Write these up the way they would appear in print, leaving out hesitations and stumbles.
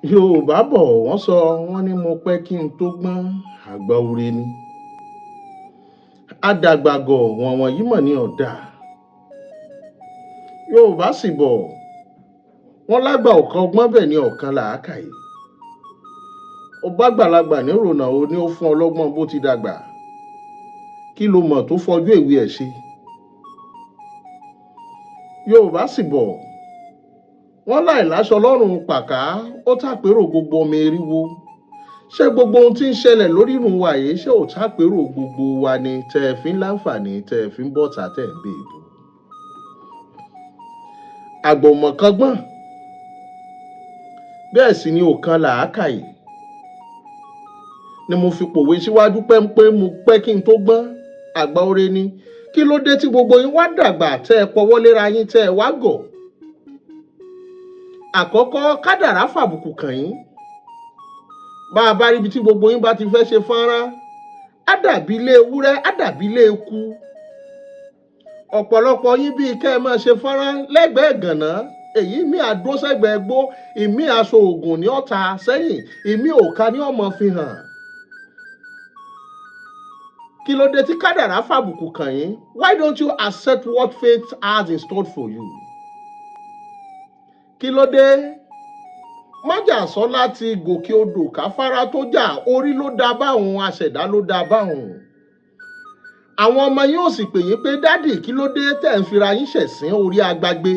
Yorùbá bọ̀, wọ́n sọ, wọ́n ní mo pẹ́ kí n tó gbọ́n, àgbà oore ni. Adàgbàgọ̀ wọ̀n wọ̀nyí mọ̀ ní ọ̀dà. Yorùbá sì bọ̀, wọ́n lágbà ọ̀kan ọgbọ́n, bẹ́ẹ̀ ni ọ̀kan làákàyè. Ó bá gbàlagbà nírònà, ó ní ó fún ọlọ́gbọ́n bó ti dàgbà. Kí ló mọ̀ tó fọjú èwe ẹ̀ ṣe? Yorùbá sì bọ̀, wọ́n láì láṣọ lọ́rùn pàká, ó tàpérò gbogbo ọmọ eriwo. Ṣé gbogbo ohun tí ń ṣẹlẹ̀ lórí ìrùn wa yìí, ṣé ò tàpérò gbogbo wa ni tẹ́ ẹ fi ń láǹfààní, tẹ́ ẹ fi ń bọ̀tà, tẹ́ ẹ ń bèèbù? Àgbọ̀mọ̀ kan gbọ́n, bẹ́ẹ̀ sì ni òkan làákàyè. Ni mo fi pòwe síwájú pé mo pẹ́ kí n tó gbọ́n, àgbà oore ni. Kí ló dé tí gbogbo yín wá dàgbà, tẹ́ ẹ pọwọ́ léra yín, tẹ́ ẹ wá gọ̀? Àkọ́kọ́, kádàrá fàbùkù kàn yín. Bá a bá ríbi tí gbogbo yín bá ti fẹ́ ṣe fọ́nrán, á dàbí ilé ewúrẹ́, á dàbí ilé eku. Ọ̀pọ̀lọpọ̀ yín, bíi kẹ́ ẹ máa ṣe fọ́nrán lẹ́gbẹ̀ẹ́ gànà, èyí mi àdó sẹ́gbẹ̀ẹ́ gbó, ìmí aṣọ ògùn ní ọ̀tá sẹ́yìn, ìmí òka ní ọmọ fi hàn. Kí ló dé tí kádàrá fàbùkù kàn yín? Why don't you accept what fate has in store for you? Kí ló dé? Májàsọ́lá ti gòkè odò káfárá tó jà, orí ló dá báwọn, aṣẹ̀dá ló dá báwọn. Àwọn ọmọ yín ò sì pè yín pé, "Daddy, kí ló dé tẹ̀ ń fira yín ṣẹ̀sín orí agbágbé?"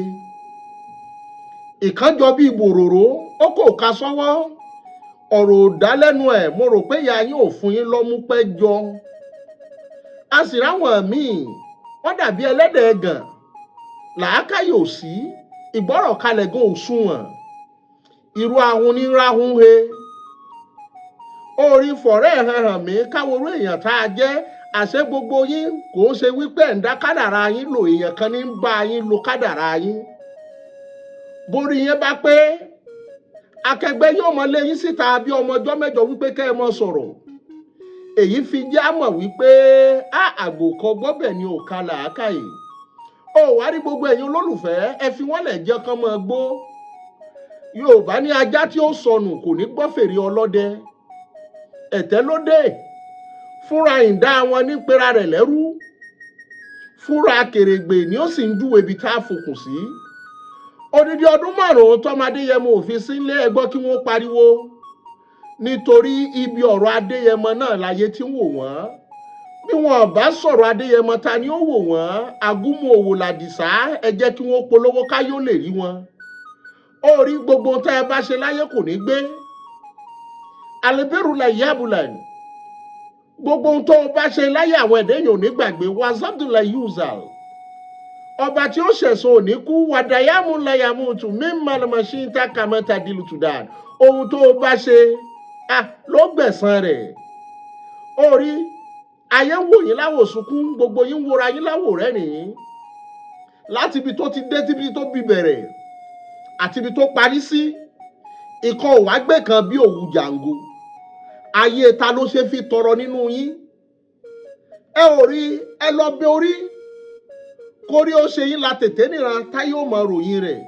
Ìkànjọ bíi bòròró, ó kò ká sọ́wọ́, ọ̀rọ̀ ò dá lẹ́nu ẹ̀. Mo rò pé ìyá yín ò fún yín lọ́mú pẹ́ jọ. A sì ráwọn míì, wọ́n dàbí ẹlẹ́dẹ̀ ẹ̀gàn, làákàyè ò sí, ìgbọ́rọ̀ kalẹ̀ gan ò sunwọ̀n. Irú ahun ní ráhùn he. Orí fọ̀rẹ́ ẹ̀ hàn hàn mí káwọn orú èèyàn tá a jẹ́. Àṣẹ gbogbo yín kò ń ṣe wípé ẹ̀ ń dá kádàrá yín lò, èèyàn kan ní ń bá yín lo kádàrá yín. Borí yẹn bá pé akẹgbẹ́ yóò mọ lé yín síta bí ọmọ ọjọ́ 8 wípé kẹ́ ẹ mọ sọ̀rọ̀. Èyí fi já mọ̀ wípé a àgbò kan gbọ́bẹ̀ ni òka làákàyè. Ó wá rí gbogbo ẹ̀yin olólùfẹ́, ẹ fi wọ́n lẹ̀ jẹ́ kán mọ́ gbó. Yorùbá ní ajá tí ó sọnù kò ní gbọ́ fèrè ọlọ́dẹ. Ẹ̀tẹ́ ló dé fúnra ìdá wọn ní pera rẹ̀ lẹ́rú, fúnra kèrègbè ni ó sì ń júwe ibi tá a fòkùn sí. Odidi ọdún 5 tọ́mọ Adéyẹmọ òfin sílé ẹgbọ́ kí wọ́n pariwo, nítorí ibi ọ̀rọ̀ Adéyẹmọ náà láyé tí ń wò wọ́n. Bí wọn bá sọ̀rọ̀ Adéyẹmọ, ta ni ó wò wọ́n? Agúnmu òwò làdìsá, ẹ jẹ́ kí wọ́n polówó káyó lè rí wọn. Ó rí gbogbo ohun tá ẹ bá ṣe láyé kò ní gbé alẹ́bẹ̀rù la yabula. Gbogbo ohun tó o bá ṣe láyé, àwọn ẹ̀dẹ́ yìí ò ní gbàgbé. Wazabdula yuzal, ọba tí ó ṣẹ̀sùn òní kú. Wàdàyàmú layamutu mímàlùmọ̀ṣíńtà kàmẹ́ta dìlùtùdàn. Ohun tó o bá ṣe, ah, ló gbẹ̀san rẹ̀. Ó rí ayé ń wò yín láwò sunkún, gbogbo yín ń wora yín láwò rẹ́rìn-ín. Láti ibi tó ti dé tíbi tó bí bẹ̀rẹ̀ àti ibi tó parí sí, ikọ̀ òwá gbé kan bí òwú jàǹgó. Ayé ta ló ṣe fi tọrọ nínú yín? Ẹ ò rí, ẹ lọ bẹ orí kórí ó ṣe yín la tètè níran táyé ò mọ ròyìn rẹ̀.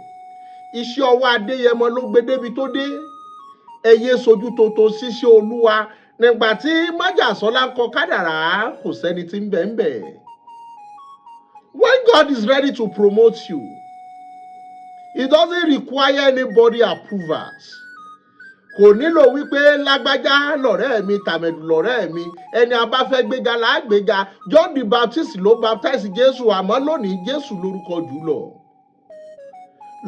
Iṣẹ́ ọwọ́ Adéyẹmọ ló gbé débi tó dé. Ẹyẹ sojú toto ṣíṣe Olúwa. Nígbà tí Májàsọ́lá ń kọ kádàrá, kò sẹ́ni tí ń bẹ̀ ń bẹ̀. When God is ready to promote you, it doesn't require anybody approvals. Kò nílò wípé lágbájá lọ̀rẹ́ mi, tàmẹ̀dù lọ̀rẹ́ mi. Ẹni a bá fẹ́ gbéga là á gbéga. John the Baptist ló baptize Jésù, àmọ́ lónìí, Jésù lórúkọ jù lọ.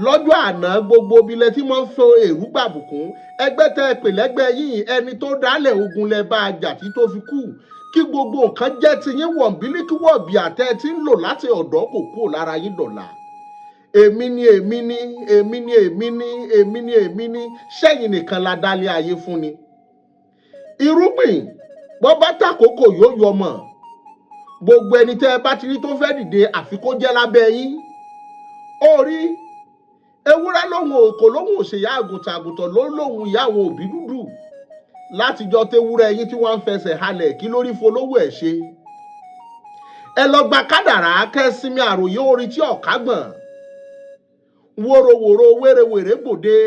Lọ́jọ́ àná, gbogbo ibilẹ̀ tí wọ́n ń fọ èrú gbàbùkún. Ẹgbẹ́ tẹ́ ẹ pè lẹ́gbẹ́ yìí, ẹni tó dálẹ̀ ogun lẹ bá a jà tí tó fi kú. Kí gbogbo nǹkan jẹ́ tiyín, wọ̀nbílíkì wọ̀bì àtẹ tí ń lò láti ọ̀dọ́ kò kúrò lára yín dọ̀la. Èmi ni, èmi ni, èmi ni, èmi ni, èmi ni, èmi ni. Sẹ́yìn nìkan la dálé ayé fún ni. Irúgbìn bọ́ bá tàkókò yóò yọ mọ̀. Gbogbo ẹni tẹ́ ẹ bá ti rí tó fẹ́ dìde, àfi kó jẹ́ lábẹ́ yín. Ó rí ewúrẹ́ lóhun kò lóhun òṣèyá àgùntàn, àgùntàn ló lóhun ìyá àwọn òbí dúdú. Látijọ́ tewúrẹ́ yín tí wọ́n ń fẹsẹ̀ halẹ̀, kí lórí folówó ẹ̀ ṣe? Ẹ lọ gba kádàrá, kẹ́ sinmi àròyé orin tí ọ̀ká gbọ̀n wòròwòrò wérewère gbòde.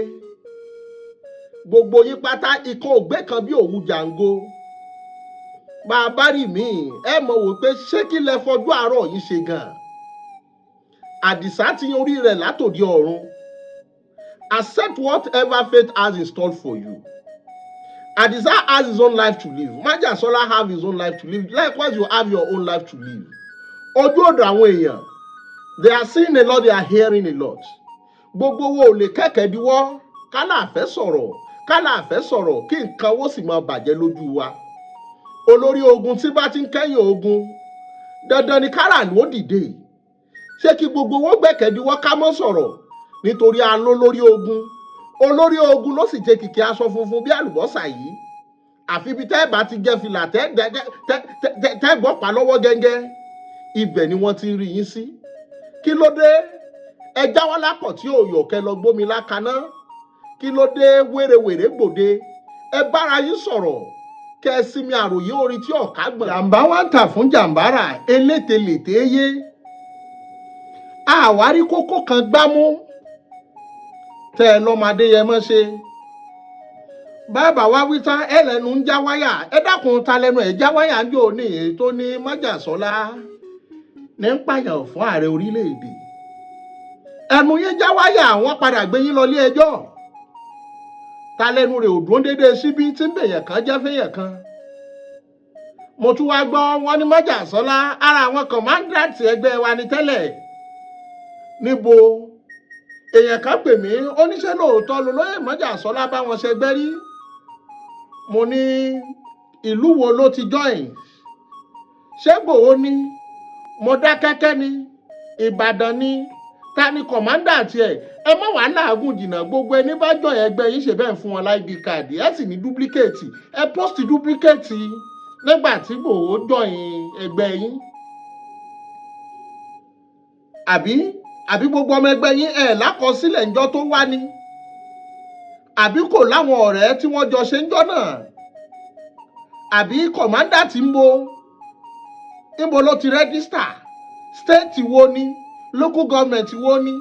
Gbogbo yín pátá, ikọ̀ ògbé kan bí òwú jàǹgo. Bá a bá rí míì, ẹ mọ̀ wò pé ṣé kí lẹ fọjú àárọ̀ yìí ṣe gan-an. Àdìsá ti yan orí rẹ̀ látòdì ọ̀run. Accept whatever fate has in store for you. Àdìsá has his own life to live. Májàsọ́lá have his own life to live. Likewise, you have your own life to live. Ojú ọ̀dọ̀ àwọn èèyàn, they are seeing a lot, they are hearing a lot. Gbogbo wo ò lè kẹ́kẹ̀ẹ́ diwọ́ kálá àfẹ́ sọ̀rọ̀, kálá àfẹ́ sọ̀rọ̀, kí nǹkan ó sì máa bàjẹ́ lójú wa. Olórí ogun tí bá ti ń kẹ́yìn ogun, dandan ni káràlú ó dìde. Ṣé kí gbogbo owó gbẹ̀kẹ́díwọ́ ká mọ́ sọ̀rọ̀ nítorí a ló lórí ogun? Olórí ogun ló sì jẹ́ kìkì aṣọ funfun bí àlùbọ́sà yìí, àfi ibi tẹ́ ẹ bá ti jẹ́ fìlà tẹ́ tẹ́ gbọ́ pa lọ́wọ́ gẹ́gẹ́, ibẹ̀ ni wọ́n ti rí yín sí. Kí ló dé? Ẹ jáwọ́ lápọ̀ tí ò yọ̀, kẹ́ lọ gbómi lákaná. Kí ló dé? Wérewère gbòde. Ẹ bára yín sọ̀rọ̀, kẹ́ ẹ sinmi àròyé orin tí ọ̀ká gbọ̀n. Jàǹbá wá ń tà fún jàǹbára elételèté yé. Àwárí kókó kan gbámú tẹ́ ẹ lọ́mọdé yẹ mọ́ ṣe. Bàbá wa wí tán, ẹ lẹ́nu ń já wáyà. Ẹ dákun, ta lẹ́nu ẹ̀ já wáyà ń jò ní èyí tó ní májàsọ́lá ní ń pààyàn fún ààrẹ orílẹ̀-èdè? Ẹnu yín já wáyà, wọ́n padà gbé yín lọ ilé ẹjọ́. Ta lẹ́nu rẹ̀ ò dún déédéé síbí tí ń bèèyàn kan jẹ́ fẹ́yàn kan? Mo tún wá gbọ́ wọn ní májàsọ́lá ara àwọn commandant ẹgbẹ́ wa ní tẹ́lẹ̀. Níbo? Èèyàn kan pè mí, oníṣẹ́ lóòótọ́ lolóyè májàsọ́lá bá wọn ṣẹgbẹ́ rí. Mo ní ìlú wo ló ti join? Ṣé Gbòho ni? Mọdákẹ́kẹ́ ni? Ìbàdàn ni? Ta ni commander tiẹ̀? Ẹ má wàá làágùn jìnnà. Gbogbo ẹni bá join ẹgbẹ́ yín, ṣe bẹ́ẹ̀ fún wọn ID card, ẹ sì ní duplicate, ẹ post duplicate nígbà tí Gbòho join ẹgbẹ́ yín. Àbí gbogbo ọmọ ẹgbẹ́ yín ẹ̀ lákọsílẹ̀ ńjọ́ tó wá ni? Àbí kò láwọn ọ̀rẹ́ tí wọ́n jọ ṣe ń jọ́ náà? Àbí commander tí ń bo níbo ló ti register? State wo ni? Local government wo ni?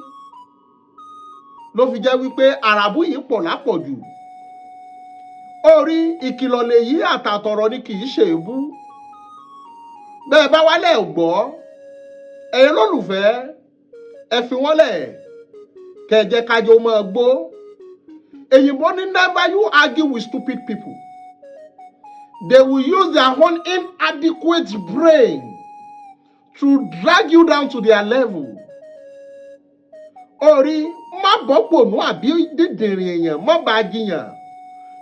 Ló fi jẹ́ wípé àràbù yìí pọ̀ lápọ̀jù. Orí ìkìlọ̀ lèyí, àtàtọ̀rọ̀ ni, kì í ṣe èébú. Bẹ́ẹ̀ bá wálẹ̀ gbọ́, ẹ̀yin lólùfẹ́, ẹ fi wọ́n lẹ̀, kẹ́ ẹ jẹ́ kájọ máa gbó. Èyìnbó ní, "Never you argue with stupid people. They will use their own inadequate brain to drag you down to their level." Orí má bọ́pònú àbí dídìrín èèyàn, má bàa jiyàn,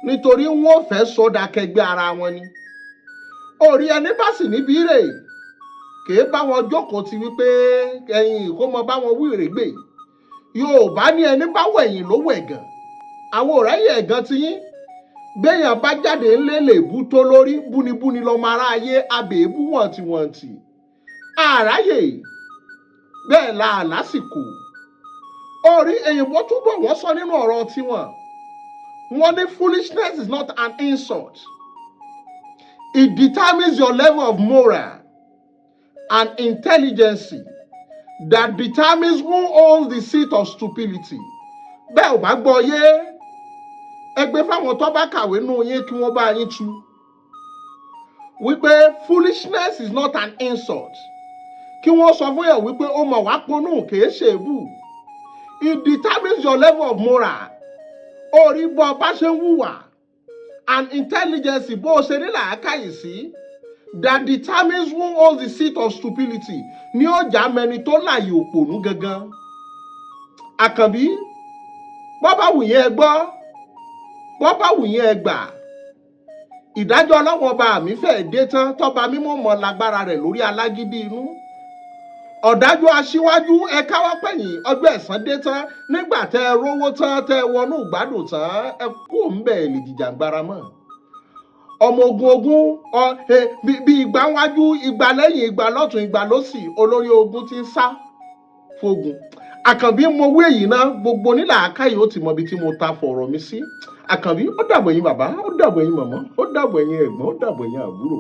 nítorí wọn ò fẹ́ sọ́dà kẹgbẹ́ ara wọn ni. Orí ẹni bá sì níbi rè kèé bá wọn jókòó ti wípé ẹ̀yin kó mọ bá wọn wí règbè. Yorùbá ní ẹni bá wẹ̀yìn ló wẹ̀gàn. Àwọn ọ̀rẹ́ yẹ̀ ẹ̀gàn ti yín. Béèyàn bá jáde ńlé lè bú tó lórí búnibúni lọmọ aráyé abèébú wọ̀ntìwọ̀ntì. Àráyè bẹ́ẹ̀ la lásìkò. Orí èyìnbó túbọ̀ wọ́n sọ nínú ọ̀rọ̀ tiwọn. Wọ́n ní, "Foolishness is not an insult. It determines your level of moral and intelligence that determines who owns the seat of stupidity." Bẹ́ẹ̀ ò bá gbọ́ yé, ẹgbẹ́ fáwọn tó bá kàwé nù yín kí wọ́n bá yín tú wípé foolishness is not an insult. Kí wọ́n sọ fún yàn wípé ó mọ̀ wá ponú kìí ṣe èébú. It determines your level of moral, orí bọ́ bá ṣe ń hùwà, and intelligence, bó o ṣe ní làákàyè sí, that determines who owns the seat of stupidity, ní ọjà mẹni tó láàyè òpònú gangan. Àkànbí, bọ́ bá wù yẹn ẹ gbọ́, bọ́ bá wù yẹn ẹ gbà. Ìdájọ́ ọlọ́wọ́n ọba mi fẹ́ẹ́ dé tán, tọ́ba mímọ́ mọ́ lágbára rẹ̀ lórí alágídí inú ọ̀dájú aṣíwájú. Ẹ káwọ́ pẹ̀yìn, ọjọ́ ẹ̀san dé tán. Nígbà tẹ́ ẹ rówó tán, tẹ́ ẹ wọnú ìgbádùn tán, ẹ kú òǹbẹ̀ lè jìjàngbara mọ́. Ọmọ ogun ogun ọ bí ìgbà wájú, ìgbà lẹ́yìn, ìgbà lọ́tún, ìgbà lọ́sì, olórí ogun ti ń sá fogun. Àkànbí, mo wí èyí ná, gbogbo onílàákàyè ó ti mọ ibi tí mo ta fọ̀rọ̀ mi sí. Àkànbí, ó dàbọ̀. Ẹ̀yin bàbá, ó dàbọ̀. Ẹ̀yin màmá, ó dàbọ̀. Ẹ̀yin ẹ̀gbọ́n, ó dàbọ̀. Ẹ̀yin àbúrò.